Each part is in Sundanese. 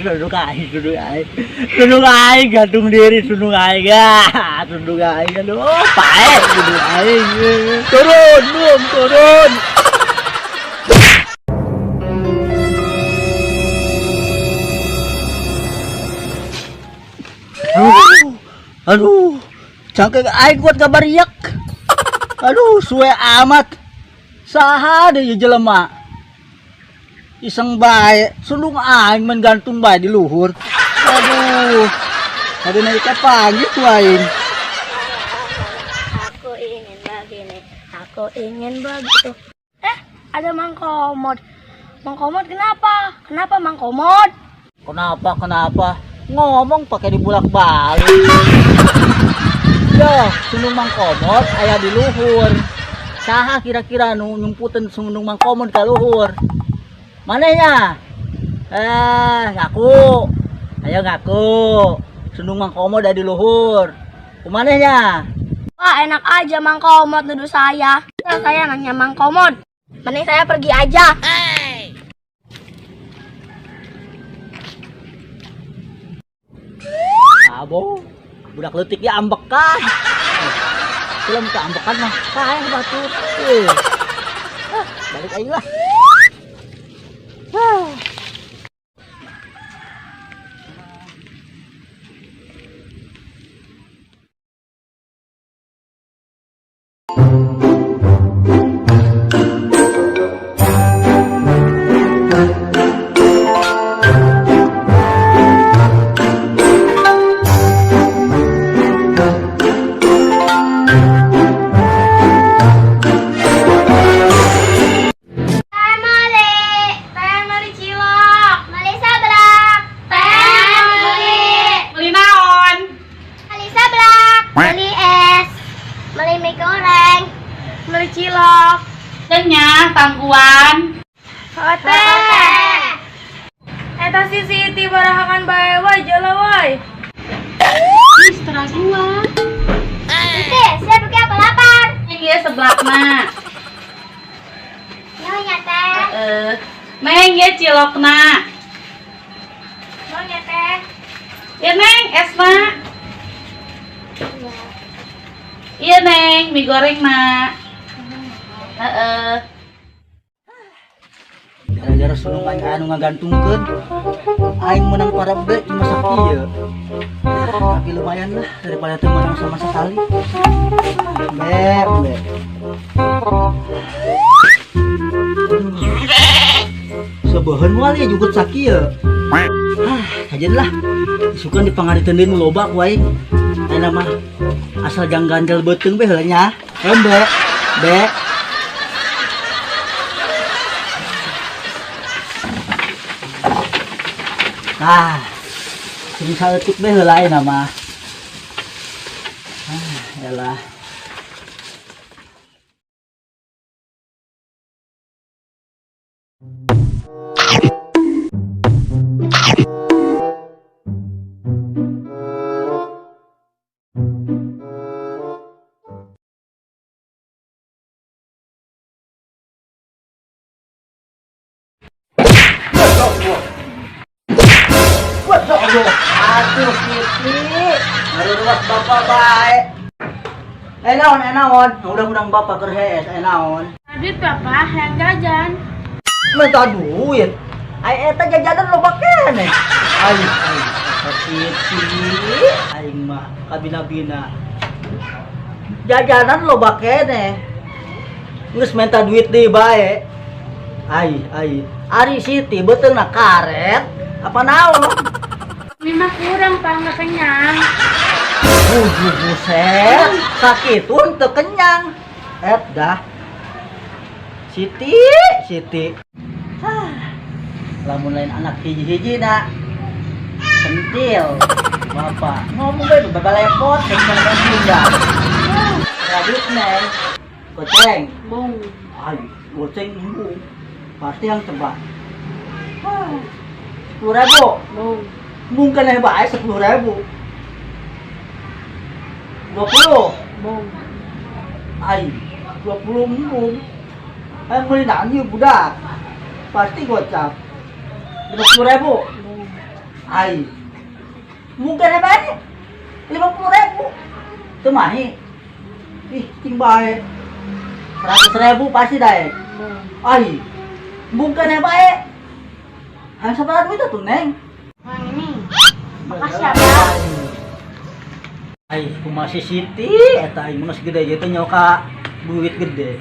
Sundung aing, sundung aing. Sundung aing gantung diri, sundung aing. Ah, sundung aing. Aduh, paeh sundung aing. Turun, Bum, turun. Aduh, aduh, cangkeng aing kuat kabariak. Aduh, suwe amat. Saha deui jelema. Iseng bae, sundung aing menggantung bae di luhur. Aduh, ada naik kapan gitu aing. Aku ingin begini, aku ingin begitu. Ada Mang Komod. Mang Komod kenapa? Kenapa Mang Komod? Kenapa, kenapa? Ngomong pakai dibulak-balik. Yo, sundung Mang Komod aya di luhur. Saha kira-kira nu nyumputeun sundung Mang Komod ka luhur? Manehnya? Ngaku. Ayo ngaku. Sundung Mang Komod ada di luhur. Kumanehnya? Wah, enak aja Mang Komod nuduh saya. Saya nanya Mang Komod. Mending saya pergi aja. Hey. Abo, budak leutik ya ambekan. Film ke ambekan mah, kae batur. Balik aja lah. Beli cilok. Tanya tangguan. Teh. Eta si Siti barahakan bae wae jala wae. Ih, setengah dua. Siti, siap ke apa lapar? Iya, seblakna. Nyonya teh. Heeh. Neng, ya cilokna. Nyonya teh. Ya neng, esna. Iya neng, mie goreng nak. Heeh. Gara-gara sulung aing anu ngagantungkeun, aing menang para be cuma sakieu. Tapi lumayan lah daripada teu menang sama sekali. Be, be. Sebeuheun moal ya jugut sakieu. Ah, kajen lah. Isukan dipangariteun deui nu loba ku aing. Ayeuna mah asal jang ganjel beuteung be heula nya. Be, be. Ah, sing saeutik be heula ayeuna mah. Ah, elah. Aduh, Siti, ngaruruat bapak bae. Naon, naon. Udang-udang bapak keur hees, naon. Duit bapak yang jajan. Minta duit. Ai eta jajanan loba keneh. Ai, ai, Siti, aing mah kabina-bina. Jajanan loba keneh. Geus minta duit deui bae. Ai, ai. Ari Siti beuteungna karet apa naon? Ini mah kurang, Pak, nggak kenyang. Buset, sakitu teu kenyang. Dah. Siti, Siti. Hah. Lamun lain anak hiji-hiji nak. Sentil. Bapak ngomong bae babalepot jeung Sunda. Radit neng. Goceng. Bung. Ay, goceng embung. Pasti yang tebak. 10.000. Bung. Mungkin yang baik 10.000. 20. Bung. Ay, 20 embung. Ay, beli nanya budak. Pasti gocap. 50.000. Bung. Ai. Mungkin bae. 50.000. Teu mahi. Ih, cing bae. 100.000 pasti daek. Ai. Mungkin bae. Hayang sabaraha duit atuh, Neng? Mang ini. Makasih ya, Pak. Ai, kumaha si Siti eta aing mah gede gitu nyoka duit gede.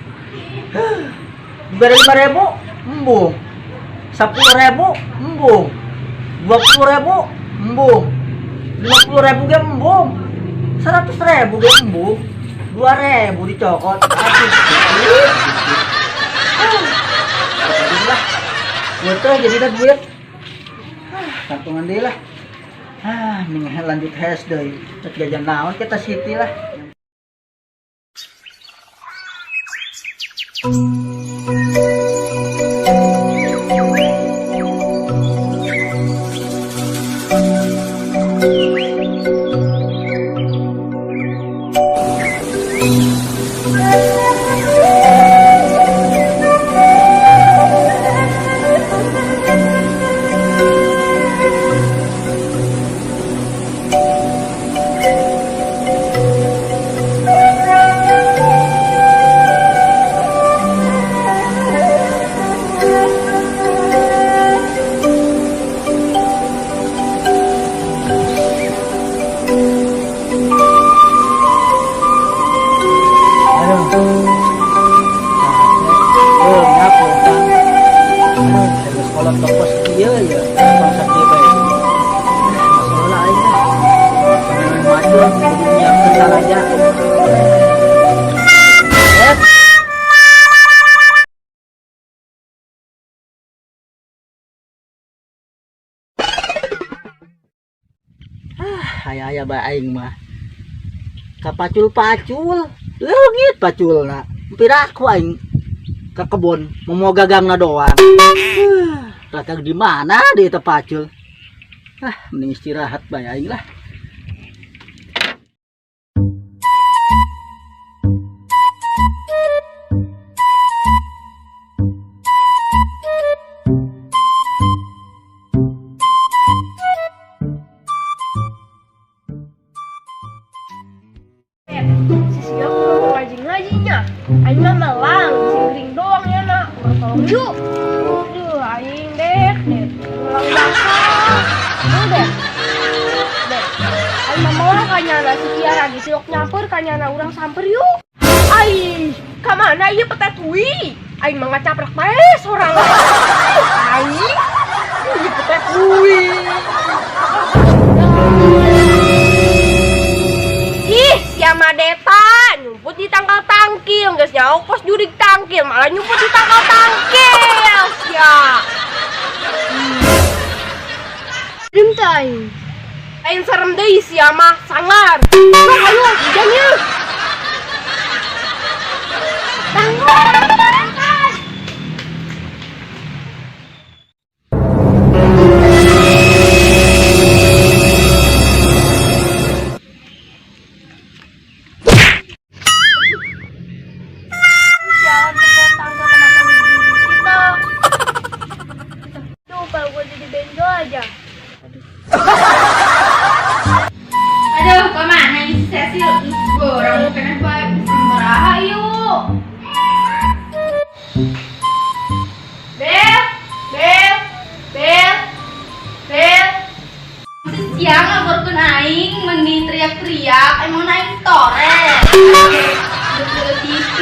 Dibere 5.000, embung. 10.000, embung. 20.000, embung. 50.000 ge embung. 100.000 ge embung. 2.000 dicokot. Aduh. Lah. Duit jadi dah duit. Kantongan deui lah. Ah, mending lanjut hes deui. Cek jajan naon kita Siti lah. Aya-aya bae aing mah. Kapacul-pacul, leungit paculna. Piraku aing ka kebon momo gagangna doang. Rakag di mana deui teh pacul. Ah, mending istirahat bae aing lah. Ngaji-ngajinya aing mah melang sing doang ya nak tolong yuk. Aduh aing deh melang bakal deh deh aing mah melang kanyana si Kiara geus sok nyamper kanyana urang samper yuk. Aing ka mana ieu petetui aing mah ngacaprak bae sorangan aing ieu petetui. Ih sia Madeta nyumput di tangkal tangkil, geus jauh kos jurig tangkil, malah nyumput di tangkal tangkil. Sia. Serem teh aing. Aing serem deui sia mah sangar. Sok ayo hujan ye. Tangkal. Aduh, kemana isi Cecil? Orang pengen baik merah, yuk. Bel, Bel, Bel, Bel. Siang ngaborkeun aing meni teriak-teriak, emang aing tore. Udah TV.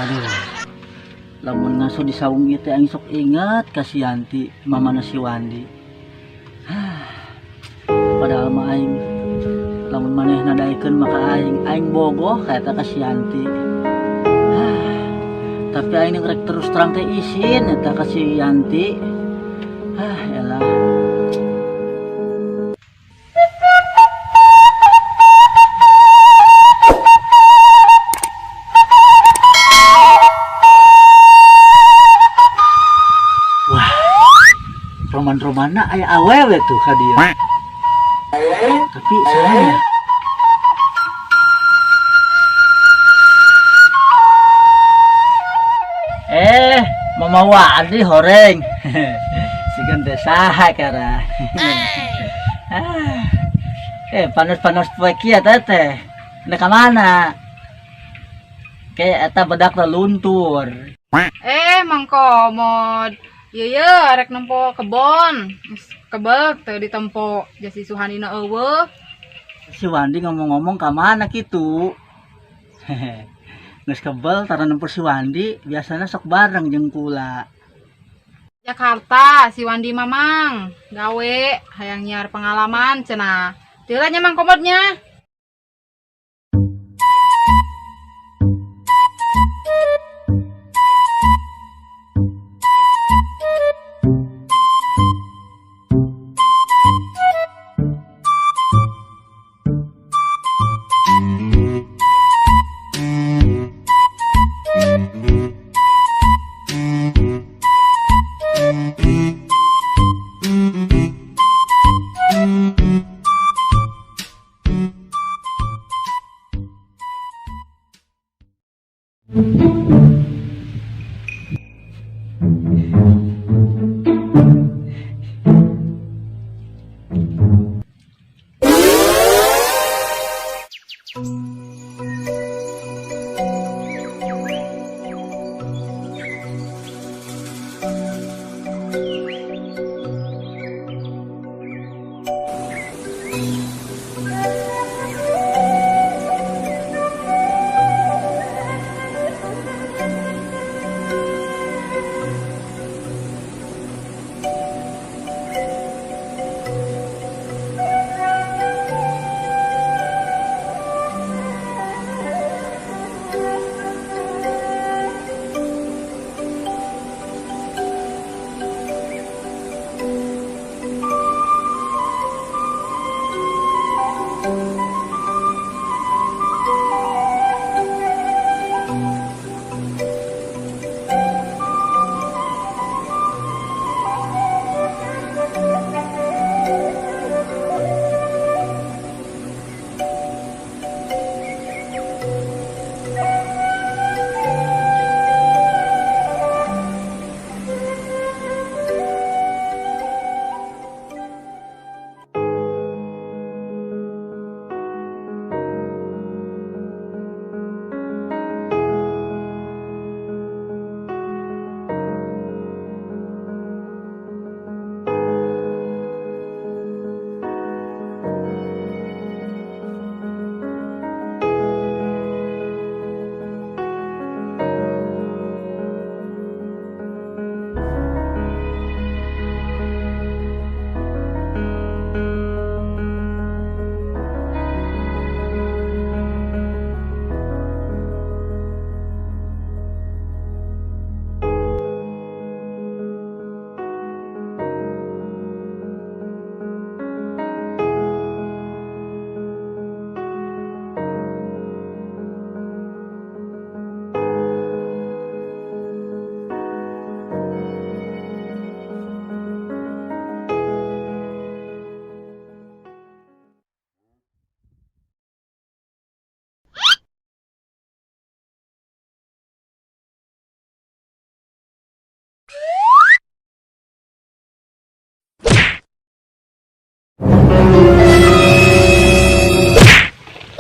Aduh, lamun ngaso di saung ieu teh aing sok ingat ka si Yanti, mamana si Wandi. Padahal mah aing lamun manehna daekeun maka aing, aing bogoh ka eta ka si Yanti. Tapi aing rek terus terang teh isin eta ka si Yanti. Elah. Mana aya awewe tuh ka dieu. Tapi salahnya. Mama Wandi horeng. Sigan teh saha kara. Panas-panas poe kieu teh. Nek ka mana? Kayak eta bedak luntur. Mang Komod. Ieu ye arek nempo kebon. Kebel teu ditempo jasi Suhandina eueuh. Si Wandi ngomong-ngomong ka mana kitu? Geus kebel tara nempo si Wandi, biasanya sok bareng jeung kula. Jakarta si Wandi mamang gawe hayang nyiar pengalaman cenah. Teu nya Mang Komodnya.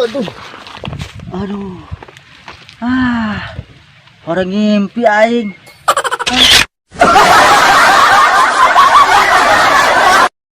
Aduh. Aduh. Orang ngimpi aing.